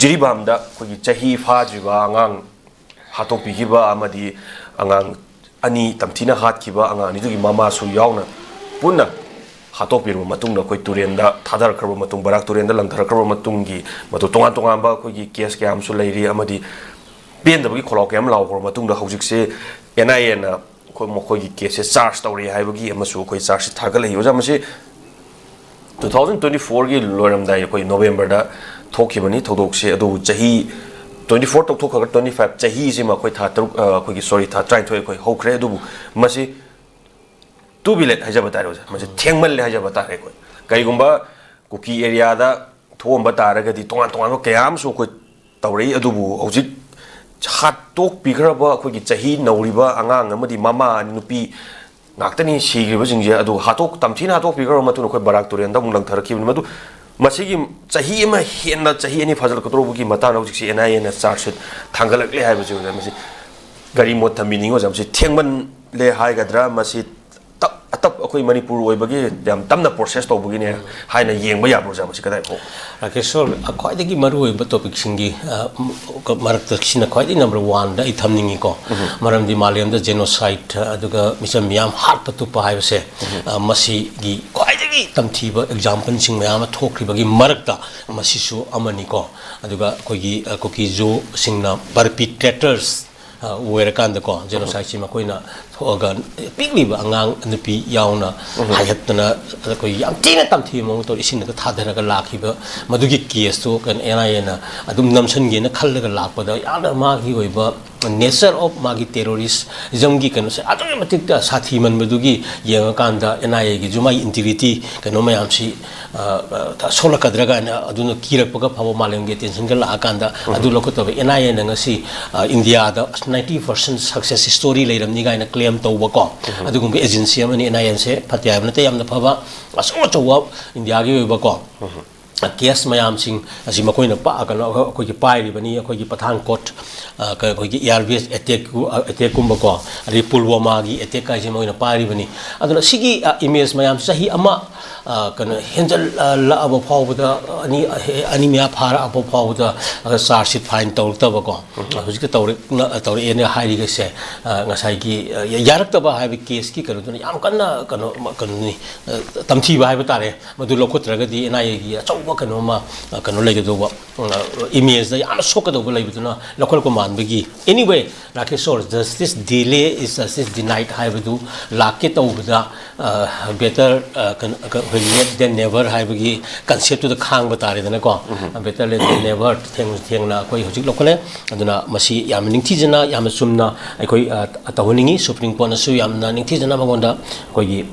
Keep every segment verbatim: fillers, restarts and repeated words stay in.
ꯖꯤꯔꯤꯕꯥꯝꯗ ꯑꯩꯈꯣꯏꯒꯤ ꯆꯍꯤ ꯐꯥꯗ꯭ꯔꯤꯕ ꯑꯉꯥꯡ ꯍꯥꯠꯇꯣꯛꯄꯤꯈꯤꯕ ꯑꯃꯗꯤ ꯑꯉꯥꯡ ꯑꯅꯤ ꯇꯝꯊꯤꯅ ꯍꯥꯠꯈꯤꯕ ꯑꯉꯥꯡ ꯑꯅꯤꯗꯨꯒꯤ ꯃꯃꯥꯁꯨ ꯌꯥꯎꯅ ꯄꯨꯟꯅ ꯍꯥꯠꯇꯣꯛꯄꯤꯔꯕ ꯃꯇꯨꯡꯗ ꯑꯩꯈꯣꯏ ꯇꯨꯔꯦꯟꯗ ꯊꯥꯗꯔꯛꯈ꯭ꯔꯕ ꯃꯇꯨꯡ, ꯕꯔꯥꯛ ꯇꯨꯔꯦꯟꯗ ꯂꯪꯊꯔꯛꯈ꯭ꯔꯕ ꯃꯇꯨꯡꯒꯤ ꯃꯗꯨ ꯇꯣꯉꯥꯟ ꯇꯣꯉꯥꯟꯕ ꯑꯩꯈꯣꯏꯒꯤ ꯀꯦꯁ ꯀꯌꯥ ꯑꯃꯁꯨ ꯂꯩꯔꯤ꯫ ꯑꯃꯗꯤ ꯄꯦꯟꯗꯕꯒꯤ ꯈꯣꯜꯂꯥꯎ ꯀꯌꯥ ꯑꯃ ꯂꯥꯎꯈ꯭ꯔꯕ ꯃꯇꯨꯡꯗ ꯍꯧꯖꯤꯛꯁꯦ ꯑꯦꯟ ꯑꯥꯏ ꯑꯦꯅ ꯑꯩꯈꯣꯏ ꯃꯈꯣꯏꯒꯤ ꯀꯦꯁꯁꯦ ꯆꯥꯔꯖ ꯇꯧꯔꯦ ꯍꯥꯏꯕꯒꯤ ꯑꯃꯁꯨ ꯑꯩꯈꯣꯏ ꯆꯥꯔꯖꯁꯤꯠ ꯊꯥꯒꯠꯂꯛꯏ꯫ ꯑꯣꯖꯥ, ꯃꯁꯤ ꯇꯨ ꯊꯥꯎꯖꯟ ꯇ꯭ꯋꯦꯟꯇꯤ ꯐꯣꯔꯒꯤ ꯂꯣꯏꯔꯝꯗꯥꯏ, ꯑꯩꯈꯣꯏ ꯅꯣꯕꯦꯝꯕꯔꯗ ꯊꯣꯛꯈꯤꯕꯅꯤ ꯊꯧꯗꯣꯛꯁꯦ꯫ ꯑꯗꯨꯕꯨ ꯆꯍꯤ ꯇ꯭ꯋꯦꯟꯇꯤ ꯐꯣꯔ ꯇꯧꯊꯣꯛꯈ꯭ꯔꯒ ꯇ꯭ꯋꯦꯟꯇꯤ ꯐꯥꯏꯚ ꯆꯍꯤꯁꯤꯃ ꯑꯩꯈꯣꯏ ꯊꯥ ꯇꯔꯨꯛ, ꯑ, ꯑꯩꯈꯣꯏꯒꯤ, ꯁꯣꯔꯤ, ꯊꯥ ꯇꯔꯥꯅꯤꯊꯣꯏ ꯑꯩꯈꯣꯏ ꯍꯧꯈ꯭ꯔꯦ꯫ ꯑꯗꯨꯕꯨ ꯃꯁꯤ ꯇꯨ ꯕꯤ ꯂꯦꯠ ꯍꯥꯏꯖꯕ ꯇꯥꯔꯦ ꯑꯣꯖꯥ, ꯃꯁꯤ ꯊꯦꯡꯃꯜꯂꯦ ꯍꯥꯏꯖꯕ ꯇꯥꯔꯦ꯫ ꯑꯩꯈꯣꯏ ꯀꯔꯤꯒꯨꯝꯕ ꯀꯨꯀꯤ ꯑꯦꯔꯤꯌꯥꯗ ꯊꯣꯛꯑꯝꯕ ꯇꯥꯔꯒꯗꯤ ꯇꯣꯉꯥꯟ ꯇꯣꯉꯥꯟꯕ ꯀꯌꯥ ꯑꯃꯁꯨ ꯑꯩꯈꯣꯏ ꯇꯧꯔꯛꯏ꯫ ꯑꯗꯨꯕꯨ ꯍꯧꯖꯤꯛ ꯍꯥꯠꯇꯣꯛꯄꯤꯈ꯭ꯔꯕ ꯑꯩꯈꯣꯏꯒꯤ ꯆꯍꯤ ꯅꯧꯔꯤꯕ ꯑꯉꯥꯡ ꯑꯃꯗꯤ ꯃꯃꯥ ꯅꯨꯄꯤ ꯉꯥꯛꯇꯅꯤ ꯁꯤꯈ꯭ꯔꯤꯕꯁꯤꯡꯁꯦ꯫ ꯑꯗꯨ ꯍꯥꯠꯇꯣꯛ ꯇꯝꯊꯤꯅ ꯍꯥꯠꯇꯣꯛꯄꯤꯈ꯭ꯔꯕ ꯃꯇꯨꯡꯗ ꯑꯩꯈꯣꯏ ꯕꯔꯥꯛ ꯇꯨꯔꯦꯟꯗ ꯑꯃꯨꯛ ꯂꯪꯊꯔꯛꯈꯤꯕꯅꯤ꯫ ꯃꯗꯨ ꯃꯁꯤꯒꯤ ꯆꯍꯤ ꯑꯃ ꯍꯦꯟꯅ, ꯆꯍꯤ ꯑꯅꯤ ꯐꯥꯖꯤꯜꯂꯛꯀꯗꯧꯕꯒꯤ ꯃꯇꯥꯡꯗ ꯍꯧꯖꯤꯛꯁꯤ ꯑꯦꯟ ꯑꯥꯏ ꯑꯦꯅ ꯆꯥꯔꯖꯁꯤꯠ ꯊꯥꯡꯒꯠꯂꯛꯂꯦ ꯍꯥꯏꯕꯁꯤ ꯑꯣꯖꯥ, ꯃꯁꯤ ꯀꯔꯤ ꯃꯣꯠ ꯊꯝꯕꯤꯅꯤꯡꯉꯤ ꯑꯣꯖꯥ? ꯃꯁꯤ ꯊꯦꯡꯃꯜꯂꯦ ꯍꯥꯏꯒꯗ꯭ꯔꯥ? ꯃꯁꯤ ꯇꯞ ꯑꯇꯞ ꯑꯩꯈꯣꯏ ꯃꯅꯤꯄꯨꯔ ꯑꯣꯏꯕꯒꯤ ꯌꯥꯝ ꯇꯞꯅ ꯄ꯭ꯔꯣꯁꯦꯁ ꯇꯧꯕꯒꯤꯅꯦ ꯍꯥꯏꯅ ꯌꯦꯡꯕ ꯌꯥꯕ꯭ꯔꯣ ꯑꯣꯖꯥ? ꯃꯁꯤ ꯀꯗꯥꯏ ꯐꯥꯎ? ꯔꯥꯀꯦꯁꯣꯔ, ꯈ꯭ꯋꯥꯏꯗꯒꯤ ꯃꯔꯨꯑꯣꯏꯕ ꯇꯣꯄꯤꯛꯁꯤꯡꯒꯤ, ꯑ, ꯃꯔꯛꯇ ꯁꯤꯅ ꯈ꯭ꯋꯥꯏꯗꯒꯤ ꯅꯝꯕꯔ ꯋꯥꯟꯗ ꯑꯩ ꯊꯝꯅꯤꯡꯉꯤꯀꯣ꯫ ꯃꯔꯝꯗꯤ ꯃꯥꯂꯦꯝꯗ ꯖꯦꯅꯣꯁꯥꯏꯠ, ꯑꯗꯨꯒ ꯃꯤꯆꯝ ꯃꯤꯌꯥꯝ ꯍꯥꯠꯄ ꯇꯨꯞꯄ ꯍꯥꯏꯕꯁꯦ, ꯑ, ꯃꯁꯤꯒꯤ ꯈ꯭ꯋꯥꯏꯗꯒꯤ ꯇꯝꯊꯤꯕ ꯑꯦꯛꯖꯥꯝꯄꯜꯁꯤꯡ ꯃꯌꯥꯝ ꯑꯃ ꯊꯣꯛꯈ꯭ꯔꯤꯕꯒꯤ ꯃꯔꯛꯇ ꯃꯁꯤꯁꯨ ꯑꯃꯅꯤꯀꯣ꯫ ꯑꯗꯨꯒ ꯑꯩꯈꯣꯏꯒꯤ, ꯑ, ꯀꯨꯀꯤ ꯖꯣꯁꯤꯡꯅ ꯄꯔꯄꯤꯇ꯭ꯔꯦꯇꯔꯁ, ꯑ, ꯑꯣꯏꯔꯀꯥꯟꯗꯀꯣ, ꯖꯦꯅꯣꯁꯥꯏꯠꯁꯤ ꯃꯈꯣꯏꯅ ꯊꯣꯛꯑꯒ ꯄꯤꯛꯂꯤꯕ ꯑꯉꯥꯡ ꯅꯨꯄꯤ ꯌꯥꯎꯅ ꯍꯥꯏꯍꯠꯇꯅ ꯑꯩꯈꯣꯏ ꯌꯥꯝ ꯊꯤꯅ ꯇꯝꯊꯤꯕ ꯃꯑꯣꯡ ꯇꯧꯔ ꯏꯁꯤꯡꯗꯒ ꯊꯥꯗꯔꯒ ꯂꯥꯛꯈꯤꯕ ꯃꯗꯨꯒꯤ ꯀꯦꯁꯇꯨ ꯀꯩꯅꯣ ꯑꯦꯟ ꯑꯥꯏ ꯑꯦꯅ ꯑꯗꯨꯝ ꯅꯝꯁꯤꯟꯒꯦꯅ ꯈꯜꯂꯒ ꯂꯥꯛꯄꯗ ꯌꯥꯝꯅ ꯃꯥꯒꯤ ꯑꯣꯏꯕ ꯅꯦꯆꯔ ꯑꯣꯐ ꯃꯥꯒꯤ ꯇꯦꯔꯣꯔꯤꯁꯖꯝꯒꯤ ꯀꯩꯅꯣꯁꯦ ꯑꯗꯨꯛꯀꯤ ꯃꯇꯤꯛ ꯁꯥꯊꯤꯃꯟꯕꯗꯨꯒꯤ ꯌꯦꯡꯉꯀꯥꯟꯗ ꯑꯦꯟ ꯑꯥꯏ ꯑꯦꯒꯤꯁꯨ ꯃꯥꯒꯤ ꯏꯟꯇꯤꯒ꯭ꯔꯤꯇꯤ ꯀꯩꯅꯣ ꯃꯌꯥꯝꯁꯤ, ꯑ, ꯑ, ꯁꯣꯛꯂꯛꯀꯗ꯭ꯔꯥ ꯀꯥꯏꯅ ꯑꯗꯨꯅ ꯀꯤꯔꯛꯄꯒ ꯐꯥꯎꯕ ꯃꯥꯂꯦꯝꯒꯤ ꯑꯦꯇꯦꯟꯁꯟꯒ ꯂꯥꯛꯑꯀꯥꯟꯗ ꯑꯗꯨ ꯂꯧꯈꯠꯇꯕ ꯑꯦꯟ ꯑꯥꯏ ꯑꯦꯅ ꯉꯁꯤ, ꯑ, ꯏꯟꯗꯤꯌꯥꯗ ꯅꯥꯏꯟꯇꯤ ꯄꯥꯔꯁꯦꯟ ꯁꯛꯁꯦꯁ ꯁ꯭ꯇꯣꯔꯤ ꯂꯩꯔꯝꯅꯤ ꯀꯥꯏꯅ ꯀ꯭ꯂꯦꯝ ꯇꯧꯕꯀꯣ, ꯑꯗꯨꯒꯨꯝꯕ ꯑꯦꯖꯦꯟꯁꯤ ꯑꯃꯅꯤ꯫ ꯑꯦꯟ ꯑꯥꯏ ꯑꯦꯁꯦ ꯐꯠꯇꯦ ꯍꯥꯏꯕ ꯅꯠꯇꯦ, ꯌꯥꯝꯅ ꯐꯕ ꯑꯆꯧ ꯑꯆꯧꯕ ꯏꯟꯗꯤꯌꯥꯒꯤ ꯑꯣꯏꯕꯀꯣ ꯀꯦꯁ ꯃꯌꯥꯝꯁꯤꯡ ꯑꯁꯤ ꯃꯈꯣꯏꯅ ꯄꯥ-, ꯀꯩꯅꯣ, ꯑꯩꯈꯣꯏꯒꯤ ꯄꯥꯏꯔꯤꯕꯅꯤ꯫ ꯑꯩꯈꯣꯏꯒꯤ ꯄꯊꯥꯟ ꯀꯣꯠ, ꯑ, ꯀ-, ꯑꯩꯈꯣꯏꯒꯤ ꯑꯦꯌꯥꯔ ꯕꯦꯁ ꯑꯦꯇꯦꯛ, ꯑ, ꯑꯦꯇꯦꯛꯀꯨꯝꯕꯀꯣ, ꯑꯗꯩ ꯄꯨꯜꯋꯥꯃꯥꯒꯤ ꯑꯦꯇꯦꯛ ꯍꯥꯏꯁꯦ ꯃꯣꯏꯅ ꯄꯥꯏꯔꯤꯕꯅꯤ꯫ ꯑꯗꯨꯅ ꯁꯤꯒꯤ, ꯑ, ꯏꯃꯦꯖ ꯃꯌꯥꯝ ꯆꯍꯤ ꯑꯃ ꯑ, ꯀꯩꯅꯣ, ꯍꯦꯟꯖꯜꯂꯛꯑꯕ ꯐꯥꯎꯕꯗ, ꯑꯅꯤ, ꯑꯅꯤ ꯃꯌꯥ ꯐꯥꯔꯛꯑꯕ ꯐꯥꯎꯕꯗ, ꯑ, ꯆꯥꯔꯖ ꯁꯤꯠ ꯐꯥꯏꯟ ꯇꯧꯔꯛꯇꯕꯀꯣ꯫ ꯍꯧꯖꯤꯛꯇ ꯇꯧꯔꯛꯅ-, ꯇꯧꯔꯛꯑꯦꯅ ꯍꯥꯏꯔꯤꯕꯁꯦ, ꯑ, ꯉꯁꯥꯏꯒꯤ, ꯑ, ꯌꯥꯔꯛꯇꯕ ꯍꯥꯏꯕ ꯀꯦꯁꯀꯤ ꯀꯩꯅꯣꯗꯨꯅ ꯌꯥꯝ ꯀꯟꯅ ꯀꯩꯅꯣ, ꯀꯩꯅꯣꯅꯤ, ꯑ, ꯇꯝꯊꯤꯕ ꯍꯥꯏꯕ ꯇꯥꯔꯦ꯫ ꯃꯗꯨ ꯂꯧꯈꯠꯇ꯭ꯔꯒꯗꯤ ꯑꯦꯟ ꯑꯥꯏ ꯑꯦꯒꯤ ꯑꯆꯧꯕ ꯀꯩꯅꯣ ꯑꯃ, ꯑ, ꯀꯩꯅꯣ ꯂꯩꯒꯗꯧꯕ, ꯑ, ꯏꯃꯦꯖꯇ ꯌꯥꯝꯅ ꯁꯣꯛꯀꯗꯧꯕ ꯂꯩꯕꯗꯨꯅ ꯂꯧꯈꯠꯂꯛꯄ ꯃꯥꯟꯕꯒꯤ꯫ Anyway, ꯔꯥꯀꯦꯁꯣꯔ, justice delay is justice denied ꯍꯥꯏꯕꯗꯨ ꯂꯥꯛꯀꯦ ꯇꯧꯕꯗ, ꯑ, better, ꯑ, ꯀꯩꯅꯣ, ꯑꯩꯈꯣꯏ late than never ꯍꯥꯏꯕꯒꯤ concept ꯇꯨꯗ ꯈꯥꯡꯕ ꯇꯥꯔꯦꯗꯅꯀꯣ꯫ Better late than never, ꯊꯦꯡ-, ꯊꯦꯡꯅ ꯑꯩꯈꯣꯏ ꯍꯧꯖꯤꯛ ꯂꯧꯈꯠꯂꯦ꯫ ꯑꯗꯨꯅ ꯃꯁꯤ ꯌꯥꯝꯅ ꯅꯤꯡꯊꯤꯖꯅ, ꯌꯥꯝꯅ ꯆꯨꯝꯅ ꯑꯩꯈꯣꯏ, ꯑ, ꯇꯧꯍꯟꯅꯤꯡꯉꯤ꯫ Supreme Court ꯅꯁꯨ ꯌꯥꯝꯅ ꯅꯤꯡꯊꯤꯖꯅ ꯃꯉꯣꯟꯗ ꯑꯩꯈꯣꯏꯒꯤ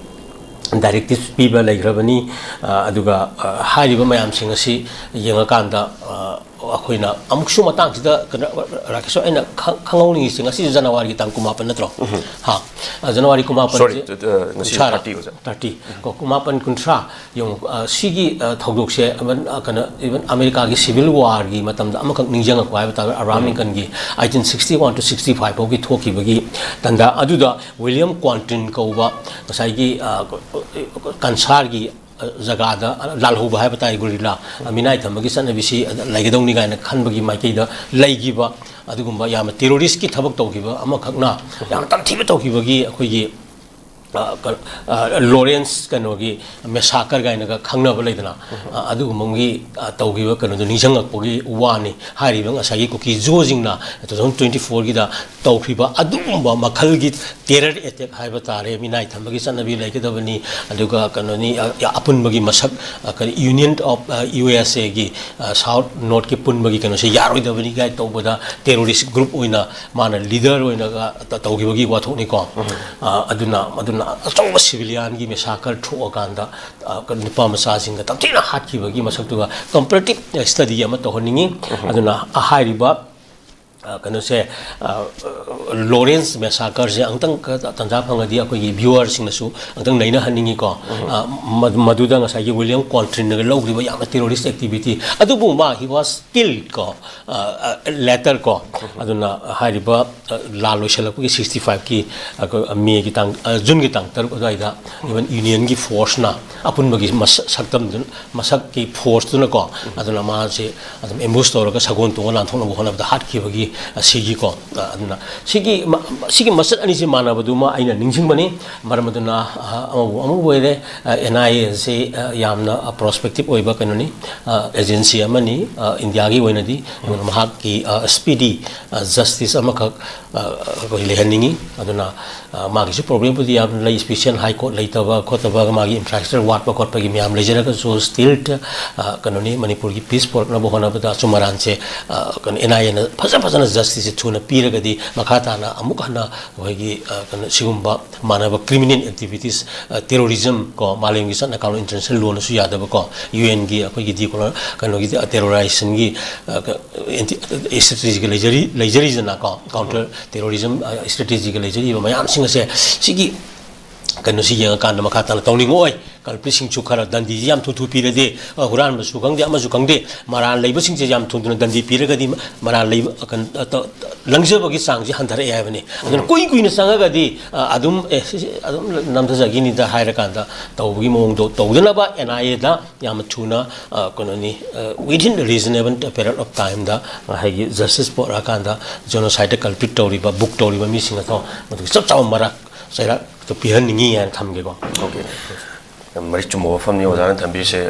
directives ꯄꯤꯕ ꯂꯩꯈ꯭ꯔꯕꯅꯤ꯫ ꯑ, ꯑꯗꯨꯒ, ꯑ, ꯍꯥꯏꯔꯤꯕ ꯃꯌꯥꯝꯁꯤꯡ ꯑꯁꯤ ꯌꯦꯡꯉꯀꯥꯟꯗ, ꯑ, ꯑꯩꯈꯣꯏꯅ ꯑꯃꯨꯛꯁꯨ ꯃꯇꯥꯡꯁꯤꯗ ꯀꯩꯅꯣ, ꯔꯥꯀꯦꯁ, ꯑꯩꯅ ꯈꯪ-, ꯈꯪꯍꯧꯅꯤꯡꯉꯤꯁꯦ, ꯉꯁꯤꯁꯦ ꯖꯅꯋꯥꯔꯤꯒꯤ ꯇꯥꯡ ꯀꯨꯟꯃꯥꯄꯟ ꯅꯠꯇ꯭ꯔꯣ? ꯍꯥ, ꯑ, ꯖꯅꯋꯥꯔꯤ ꯀꯨꯟꯃꯥꯄꯟꯁꯦ ꯁꯣꯔꯤ, ꯑ, ꯉꯁꯤ ꯀꯨꯟꯊ꯭ꯔꯥꯔ? ꯊꯥꯔꯇꯤ ꯑꯣꯖꯥ꯫ ꯊꯥꯔꯇꯤ꯫ ꯀꯣ, ꯀꯨꯟꯃꯥꯄꯟ, ꯀꯨꯟꯊ꯭ꯔꯥ ꯌꯦꯡꯉꯨ, ꯑ, ꯁꯤꯒꯤ, ꯑ, ꯊꯧꯗꯣꯛꯁꯦ even, ꯑ, ꯀꯩꯅꯣ, even ꯑꯃꯦꯔꯤꯀꯥꯒꯤ civil war ꯒꯤ ꯃꯇꯝꯗ ꯑꯃꯈꯛ ꯅꯤꯡꯁꯤꯡꯉꯛꯄ ꯍꯥꯏꯕ ꯇꯥꯔꯦ, Abraham ꯂꯤꯡꯀꯟꯒꯤ eighteen sixty one to sixty five ꯐꯥꯎꯒꯤ ꯊꯣꯛꯈꯤꯕꯒꯤ ꯇꯥꯟꯖꯥ ꯑꯗꯨꯗ ꯋꯤꯂꯤꯌꯝ ꯀ꯭ꯋꯥꯟꯇꯤꯟ ꯀꯧꯕ ꯉꯁꯥꯏꯒꯤ, ꯑ, ꯀꯟꯁꯥꯔꯒꯤ, ꯑ, ꯖꯒꯥꯗ ꯂꯥꯜꯍꯧꯕ ꯍꯥꯏꯕ ꯇꯥꯔꯦ, ꯒꯨꯔꯤꯂꯥ, ꯑ, ꯃꯤꯅꯥꯏ ꯊꯝꯕꯒꯤ ꯆꯠꯅꯕꯤꯁꯤ ꯂꯩꯒꯗꯧꯅꯤ ꯀꯥꯏꯅ ꯈꯟꯕꯒꯤ ꯃꯥꯏꯀꯩꯗ ꯂꯩꯈꯤꯕ ꯑꯗꯨꯒꯨꯝꯕ ꯌꯥꯝꯅ terrorist ꯀꯤ ꯊꯕꯛ ꯇꯧꯈꯤꯕ ꯑꯃꯈꯛꯅ ꯌꯥꯝꯅ ꯇꯝꯊꯤꯕ ꯇꯧꯈꯤꯕꯒꯤ ꯑꯩꯈꯣꯏꯒꯤ, ꯑ, ꯀ-, ꯑ, ꯂꯣꯔꯦꯟꯁ ꯀꯩꯅꯣꯒꯤ massacre ꯀꯥꯏꯅꯒ ꯈꯪꯅꯕ ꯂꯩꯗꯅ, ꯑ, ꯑꯗꯨꯒꯨꯝꯕꯒꯤ, ꯑ, ꯇꯧꯈꯤꯕ ꯀꯩꯅꯣꯗꯣ ꯅꯤꯡꯁꯤꯡꯉꯛꯄꯒꯤ ꯋꯥꯅꯤ꯫ ꯍꯥꯏꯔꯤꯕ ꯉꯁꯥꯏꯒꯤ ꯀꯨꯀꯤ ꯖꯣꯁꯤꯡꯅ two thousand twenty four ꯒꯤꯗ ꯇꯧꯈꯤꯕ ꯑꯗꯨꯒꯨꯝꯕ ꯃꯈꯜꯒꯤ terror attack ꯍꯥꯏꯕ ꯇꯥꯔꯦ, ꯃꯤꯅꯥꯏ ꯊꯝꯕꯒꯤ ꯆꯠꯅꯕꯤ ꯂꯩꯒꯗꯕꯅꯤ, ꯑꯗꯨꯒ ꯀꯩꯅꯣꯅꯤ, ꯑ, ꯑ, ꯑꯄꯨꯟꯕꯒꯤ ꯃꯁꯛ, ꯑ, ꯀꯔꯤ, Union of, ꯑ, U S A ꯒꯤ, ꯑ, South North ꯀꯤ ꯄꯨꯟꯕꯒꯤ ꯀꯩꯅꯣꯁꯦ ꯌꯥꯔꯣꯏꯗꯕꯅꯤ ꯀꯥꯏ ꯇꯧꯕꯗ terrorist group ꯑꯣꯏꯅ ꯃꯥꯅ leader ꯑꯣꯏꯅꯒ ꯇ-, ꯇꯧꯈꯤꯕꯒꯤ ꯋꯥꯊꯣꯛꯅꯤꯀꯣ꯫ ꯑ, ꯑꯗꯨꯅ, ꯑꯗꯨꯅ ꯑꯆꯧꯕ civilian ꯒꯤ massacre ꯊꯣꯛꯑꯀꯥꯟꯗ, ꯑ, ꯀ-, ꯅꯨꯄꯥ ꯃꯆꯥꯁꯤꯡꯒ ꯇꯝꯊꯤꯅ ꯍꯥꯠꯈꯤꯕꯒꯤ ꯃꯁꯛꯇꯨꯒ comparative study ꯑꯃ ꯇꯧꯍꯟꯅꯤꯡꯉꯤ꯫ ꯑꯗꯨꯅ ꯍꯥꯏꯔꯤꯕ ꯑ, ꯀꯩꯅꯣꯁꯦ, ꯑ, ꯂꯣꯔꯦꯟꯁ ꯃꯦꯁꯥꯀꯔꯁꯦ ꯑꯃꯨꯛꯇꯪ ꯇꯥꯟꯖꯥ ꯐꯪꯉꯗꯤ ꯑꯩꯈꯣꯏꯒꯤ ꯚ꯭ꯌꯨꯋꯔꯁꯤꯡꯅꯁꯨ ꯑꯃꯨꯛꯇꯪ ꯅꯩꯅꯍꯟꯅꯤꯡꯉꯤꯀꯣ꯫ ꯑ, ꯃ-, ꯃꯗꯨꯗ ꯉꯁꯥꯏꯒꯤ ꯋꯤꯂꯤꯌꯝ ꯀꯣꯜꯇ꯭ꯔꯤꯟꯅꯒ ꯂꯧꯈ꯭ꯔꯤꯕ ꯌꯥꯝꯅ ꯇꯦꯔꯣꯔꯤꯁ ꯑꯦꯛꯇꯤꯚꯤꯇꯤ ꯑꯗꯨꯕꯨ ꯃꯥ he was killed ꯀꯣ, ꯂꯦꯇꯔ ꯀꯣ꯫ ꯑꯗꯨꯅ ꯍꯥꯏꯔꯤꯕ, ꯑ, ꯂꯥꯟ ꯂꯣꯏꯁꯤꯜꯂꯛꯄꯒꯤ ꯁꯤꯛꯁꯇꯤ ꯐꯥꯏꯚꯀꯤ, ꯑ, ꯃꯦꯒꯤ ꯇꯥꯡ, ꯑ, ꯖꯨꯟꯒꯤ ꯇꯥꯡ ꯇꯔꯨꯛ ꯑꯗꯨꯋꯥꯏꯗ ꯏꯚꯟ ꯌꯨꯅꯤꯌꯟꯒꯤ ꯐꯣꯔꯁꯅ ꯑꯄꯨꯟꯕꯒꯤ ꯃꯁ-, ꯁꯛꯇꯝꯗꯨ-, ꯃꯁꯛꯀꯤ ꯐꯣꯔꯁꯇꯨꯅꯀꯣ꯫ ꯑꯗꯨꯅ ꯃꯥꯁꯦ ꯑꯗꯨꯝ ꯑꯦꯝꯕꯨꯁ ꯇꯧꯔꯒ ꯁꯒꯣꯜ ꯇꯣꯡꯉ ꯂꯥꯟꯊꯣꯛꯅꯕ ꯍꯣꯠꯅꯕꯗ ꯍꯥꯠꯈꯤꯕꯒꯤ, ꯑ, ꯁꯤꯒꯤꯀꯣ꯫ ꯑ, ꯑꯗꯨꯅ ꯁꯤꯒꯤ ꯃ-, ꯁꯤꯒꯤ ꯃꯆꯠ ꯑꯅꯤꯁꯤ ꯃꯥꯟꯅꯕꯗꯨꯃ ꯑꯩꯅ ꯅꯤꯡꯁꯤꯡꯕꯅꯤ꯫ ꯃꯔꯝ ꯑꯗꯨꯅ, ꯑ, ꯑꯃꯕꯨ ꯑꯃꯕꯨ ꯑꯣꯏꯔꯦ, ꯑ, ꯑꯦꯟ ꯑꯥꯏ ꯑꯦ ꯑꯁꯤ, ꯑ, ꯌꯥꯝꯅ, ꯑ, ꯄ꯭ꯔꯣꯁꯄꯦꯛꯇꯤꯞ ꯑꯣꯏꯕ ꯀꯩꯅꯣꯅꯤ, ꯑ, ꯑꯦꯖꯦꯟꯁꯤ ꯑꯃꯅꯤ, ꯑ, ꯏꯟꯗꯤꯌꯥꯒꯤ ꯑꯣꯏꯅꯗꯤ꯫ ꯑꯗꯨꯅ ꯃꯍꯥꯛꯀꯤ, ꯑ, ꯁ꯭ꯄꯤꯗꯤ, ꯑ, ꯖꯁꯇꯤꯁ ꯑꯃꯈꯛ, ꯑ, ꯑꯩꯈꯣꯏ ꯂꯩꯍꯟꯅꯤꯡꯉꯤ꯫ ꯑꯗꯨꯅ, ꯑ, ꯃꯥꯒꯤꯁꯨ ꯄ꯭ꯔꯣꯕ꯭ꯂꯦꯝꯕꯨꯗꯤ ꯌꯥꯝ ꯂꯩ, ꯁ꯭ꯄꯤꯁꯦꯜ ꯍꯥꯏ ꯀꯣꯔꯠ ꯂꯩꯇꯕ ꯈꯣꯠꯇꯕ, ꯃꯥꯒꯤ ꯏꯟꯐ꯭ꯔꯥꯁ꯭ꯇ꯭ꯔꯛꯆꯔ ꯋꯥꯠꯄ ꯈꯣꯠꯄꯒꯤ ꯃꯌꯥꯝ ꯂꯩꯖꯔꯒꯁꯨ, ꯁ꯭ꯇꯤꯜ, ꯑ, ꯀꯩꯅꯣꯅꯤ, ꯃꯅꯤꯄꯨꯔꯒꯤ ꯄꯤꯁ ꯄꯨꯔꯛꯅꯕ ꯍꯣꯠꯅꯕꯗ ꯑꯆꯨꯝ ꯑꯔꯥꯟꯁꯦ, ꯑ, ꯀꯩꯅꯣ, ꯑꯦꯟ ꯑꯥꯏ ꯑꯦꯅ ꯐꯖ ꯐꯖꯅ ꯖꯁꯇꯤꯁꯁꯦ ꯊꯨꯅ ꯄꯤꯔꯒꯗꯤ ꯃꯈꯥ ꯇꯥꯅ ꯑꯃꯨꯛ ꯍꯟꯅ ꯑꯩꯈꯣꯏꯒꯤ, ꯑ, ꯀꯩꯅꯣ, ꯁꯤꯒꯨꯝꯕ ꯃꯥꯟꯅꯕ ꯀ꯭ꯔꯤꯃꯤꯅꯦꯜ ꯑꯦꯛꯇꯤꯚꯤꯇꯤꯁ, ꯑ, ꯇꯦꯔꯣꯔꯤꯖꯝ ꯀꯣ, ꯃꯥꯂꯦꯝꯒꯤ ꯆꯠꯅ ꯀꯥꯡꯂꯣꯟ ꯏꯟꯇꯔꯅꯦꯁꯅꯦꯜ ꯂꯣꯅꯁꯨ ꯌꯥꯗꯕ ꯀꯣ, ꯌꯨ ꯑꯦꯟꯒꯤ ꯑꯩꯈꯣꯏꯒꯤ ꯗꯤ ꯀꯩꯅꯣꯒꯤ, ꯑ, ꯇꯦꯔꯣꯔꯥꯏꯖꯦꯁꯟꯒꯤ, ꯑ, ꯀ-, ꯑꯦꯟꯇꯤ-, ꯏꯁꯇ꯭ꯔꯦꯇꯦꯖꯤꯒ ꯂꯩꯖꯔꯤ, ꯂꯩꯖꯔꯤꯗꯅꯀꯣ, ꯀꯥꯎꯟꯇꯔ ꯇꯦꯔꯣꯔꯤꯖꯝ, ꯑ, ꯏꯁꯇ꯭ꯔꯦꯇꯦꯖꯤꯒ ꯂꯩꯖꯔꯤꯕ ꯃꯌꯥꯝꯁꯤꯡ ꯑꯁꯦ ꯁꯤꯒꯤ ꯀꯩꯅꯣꯁꯤ ꯌꯦꯡꯉꯀꯥꯟꯗ ꯃꯈꯥ ꯇꯥꯅ ꯇꯧꯅꯤꯡꯉꯛꯑꯣꯏ꯫ ꯀꯜꯄ꯭ꯔꯤꯠꯁꯤꯡꯁꯨ ꯈꯔ ꯗꯟꯗꯤꯁꯤ ꯌꯥꯝ ꯊꯨ ꯊꯨ ꯄꯤꯔꯗꯤ, ꯑ, ꯍꯨꯔꯥꯟꯕꯁꯨ ꯈꯪꯗꯦ, ꯑꯃꯁꯨ ꯈꯪꯗꯦ, ꯃꯔꯥꯜ ꯂꯩꯕꯁꯤꯡꯁꯦ ꯌꯥꯝ ꯊꯨ ꯊꯨꯅ ꯗꯟꯗꯤ ꯄꯤꯔꯒꯗꯤ ꯃ-, ꯃꯔꯥꯜ ꯂꯩꯕ, ꯑ, ꯀꯩꯅꯣ, ꯑ, ꯇ-, ꯇ-, ꯂꯪꯖꯕꯒꯤ ꯆꯥꯡꯁꯤ ꯍꯟꯊꯔꯛꯑꯦ ꯍꯥꯏꯕꯅꯤ꯫ ꯑꯗꯨꯅ ꯀꯨꯏ ꯀꯨꯏꯅ ꯆꯪꯉꯒꯗꯤ, ꯑ, ꯑꯗꯨꯝ, "ꯑꯦ, ꯁꯤ, ꯁꯤ ꯑꯗꯨꯝ ꯅꯝꯊꯖꯈꯤꯅꯤꯗ" ꯍꯥꯏꯔꯀꯥꯟꯗ ꯇꯧꯕꯒꯤ ꯃꯑꯣꯡꯗꯣ ꯇꯧꯗꯅꯕ ꯑꯦꯟ ꯑꯥꯏ ꯑꯦꯗ ꯌꯥꯝꯅ ꯊꯨꯅ, ꯑ, ꯀꯩꯅꯣꯅꯤ, ꯑ, within the reasonable period of time ꯗ ꯉꯁꯥꯏꯒꯤ ꯖꯁꯇꯤꯁ ꯄꯨꯔꯛꯑꯀꯥꯟꯗ ꯖꯦꯅꯣꯁꯥꯏꯗꯇ ꯀꯜꯄ꯭ꯔꯤꯠ ꯇꯧꯔꯤꯕ, ꯕꯨꯛ ꯇꯧꯔꯤꯕ ꯃꯤꯁꯤꯡ ꯑꯗꯣ ꯃꯗꯨꯒꯤ ꯆꯞ ꯆꯥꯕ ꯃꯔꯛ ꯆꯩꯔꯥꯛꯇꯣ ꯄꯤꯍꯟꯅꯤꯡꯉꯤ ꯍꯥꯏꯅ ꯊꯝꯒꯦꯀꯣ꯫ ꯑꯣꯀꯦ꯫ ꯌꯥꯝ ꯃꯔꯤꯛ ꯆꯨꯝꯕ ꯋꯥꯐꯝꯅꯤ ꯑꯣꯖꯥꯅ ꯊꯝꯕꯤꯔꯤꯁꯦ꯫